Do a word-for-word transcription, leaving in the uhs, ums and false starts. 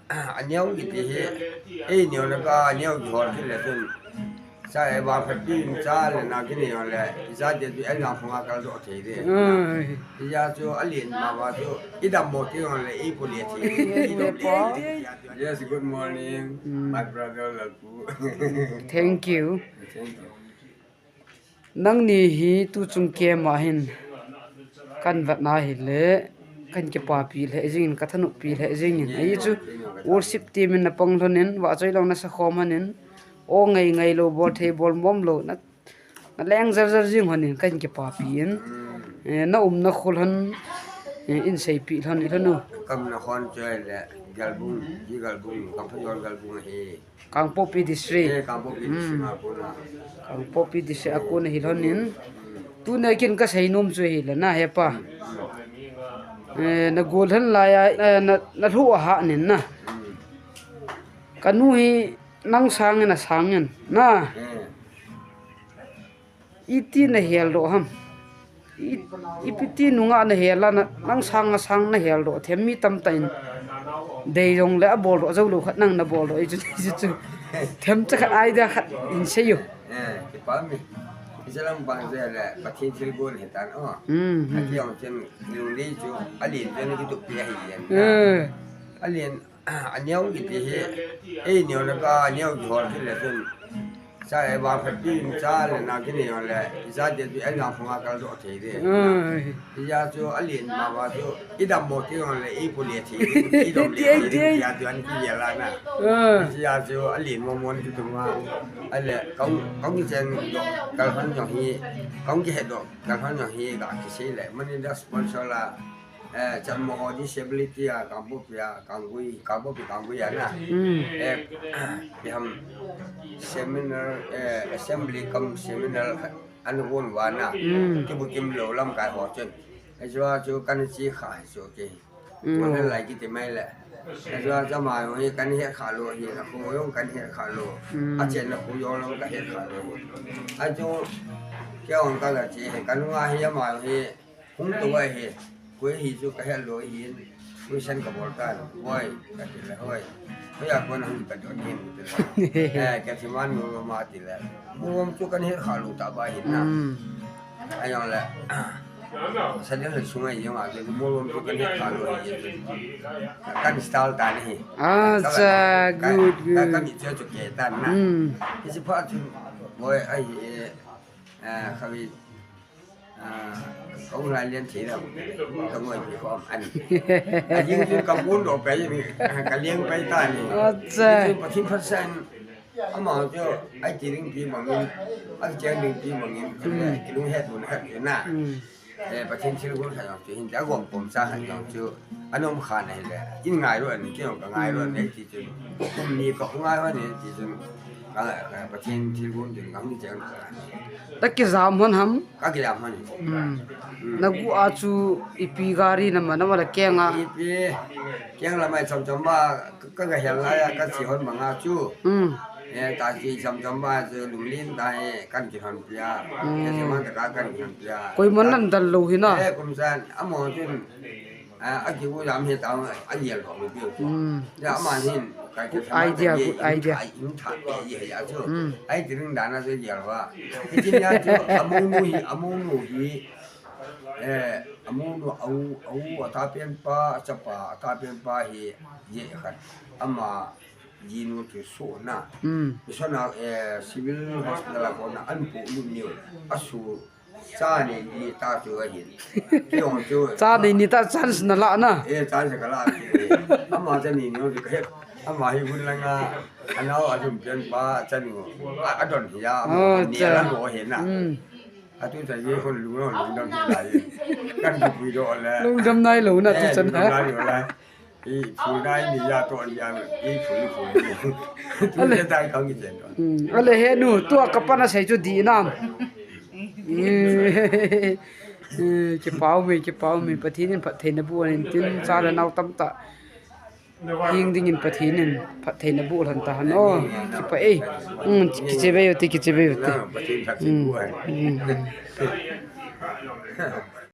Aneo kiti hi, ei neo na ka aneo kihol kit le chun, sa e vangphat pi in cha le na kineo le, i cha te chu ei vang phunga kal doh thei de. Ai. I cha chu a lien ma va chu, i dam mo ti le, i pu le thei, i dam le thei. Yes, good morning, my brother Lalpu. Thank you. Thank you. Nangni hi tuchung kem a hin kan vet na hi le, kan kipapi le jing in, ka thanop pi le jing in. Ahi chu worship team in na pang lhon in, va choi long na sa khom han in, o ngai ngai lo, bol thei bol mom lo, na, na leng jar jar jing hon in, kan kipapi in. Eh, na um na khul hon, eh, in sei pi lhon i lhon u. Kam na hon choi le, Galbung, ji Galbung, kam pha yol Galbung hi. Kangpokpi District. Eh, Kangpokpi District, hmm, a kona. Kangpokpi District a kona hi lhon in. Tuna kin ka sei nom chu hi le na he pa. Eh, na gol han lai a, eh, na, na lhu a ha nin na. Ka nu hi nang sang in a sang in na. Eh. Iti na hel doh ham. I, ipi ti nunga na hel a na, nang sang a sang na hel doh, them mi tam ta in. Dei jong le a bol doh, jo lo khat nang na bol doh, i chu, i chu, chu. Them cha khat idea khat in sei u. Eh, kipa mi. Isalam bang je le, Pathen thilgon hi tan, oh. Hmm, hmm. Ati jong chen, lu li chu, a lien chen ki tup pi a hi yen. Eh. A lien, Aneo kiti hi, ei neo na ka aneo kihol kit le chun, sa e vangphat pi in cha le na kineo le, i cha te chu ei vang phunga kal doh thei de. Ai. I cha chu a lien ma va chu, i dam mo ti le, i pu le thei, i dam le thei, i cha chu an ki ya la na. Ah. I cha chu a lien mo mo ti tu ma, a le kong, kong ki chen doh, kal han jong hi, kong ki he doh, kal han jong hi, ga ki sei le, mani da sponsor la, Eh, Chanmaho Disability a, Kangpokpi a, Kanggui, Kangpokpi Kanggui a na. Hmm. Eh, kiham seminar, eh, assembly cum seminar khat ana gon uva na. Hmm. Kibu kim lou lamkai ho chun. Ajeh chu kana chi kha hi chu ki. Hmm. Mo lai kiti mai le. Ajeh chu ama jong hi kana het kha lou hi, akho jong kana het kha lou. Hmm. Achenna khu jong jong ka het kha lou. Ajeh chu kei jong ka ga chi hi, ka nunga hi ama jong hi Hung tou ahi, koi hi chu ka het lou ahin, question ka bol tan, hoi, ka ti le, hoi. Hoi a kona hung ka don hin, ti le. Eh, ka thi man mo ma ti le. Mo chu kan het kha lou ta ba hin na. Hmm. Ajong le. Sa le le sunga jong a, mo chu kan het kha lou ahin. Kan style ta ni. Ah, ka, sa, ka, good, ka, good. Ka mi chu chu ke ta na. Hmm. Hi si pha chu, hoi, ai, eh, ah, khavi. Ah, ka u lai lian thei lou, ka ngoi pi khom an. A jing chu ka bun doh pai ni, ka liang pai ta ni. Acha. Chu Pathen phatsan, ama chu, ai ti ring pi bang in, ai chang ring pi bang in, hmm, ki lung het bun het na. Hmm. Eh, Pathen thilgon khat jong chu, hin ta gom pom cha khat jong chu, anom kha na hi le, in ngai ro an, ki jong ka ngai ro an, hmm, ti chu, kum ni ka ngai ro ni, ti chu, ka, ka Pathen thilgon din ka ni chang. Ta kijam hon ham? Ka kijam hon. Hmm. Hmm. Na gu a chu ipi gari na ma, na ma la keng a? Ipi, keng la mai chom chom ba, ka, ka ga hel la ya, ka chi hon ma nga chu. Hmm. Eh, ta chi chom chom ba chu lunglen ta he, kan ki hon pia. Hmm. Ka chi man ta ka kan ki hon pia. Koi man nan dal lou hi na? Eh, kum san, amo chun. Ah, a ki u lam hi ta, a yel ko mi piu ko. Hmm. Ya ama hin, ka ki good idea, good idea. Ai, in tha, ye, ya chu. Hmm. Ai, ti ring dan a chu yel wa. Ki tin ya chu, amu nu hi, amu nu hi. Eh, amu nu, au, au, a ta pian pa, a chapa, a ta pian pa hi, ye khat. Ama, ji nu chu su na. Hmm. Isona, eh, civil hospital a kona, an pu lu niu. A su, Cha nei ni ta chu ahin. Ki jong chu. Cha nei ni ta chance na la na. Eh, chance ka la. Ama cha ni ni chu ka het. Ama hi hun langa. Anao a lum pian pa cha ni. A, a don hi ya. Ama oh, ni cha. La mo he na. Hmm. A tu cha ye hun lu no lungdam hi la ye. Kan ki pui do le. Lungdam nai lo na tu eh, chan lungdam ha. Nai lo la. I phul nai ni ya to ya, i phul, i phul. Tu ale. Ke tai kang ki chen to. Hmm. Ale he nu, tua ka pa na sei chu di nam. Eh, kipau me, kipau me, Pathen in phattheina bu an tin cha le nau tam ta. Hing ding in Pathen in phattheina bu lan ta han o. Kipa e. Hmm, kiche ve yo te, kiche ve yo te. Na, Pathen phattheina bu an. Hmm, hmm.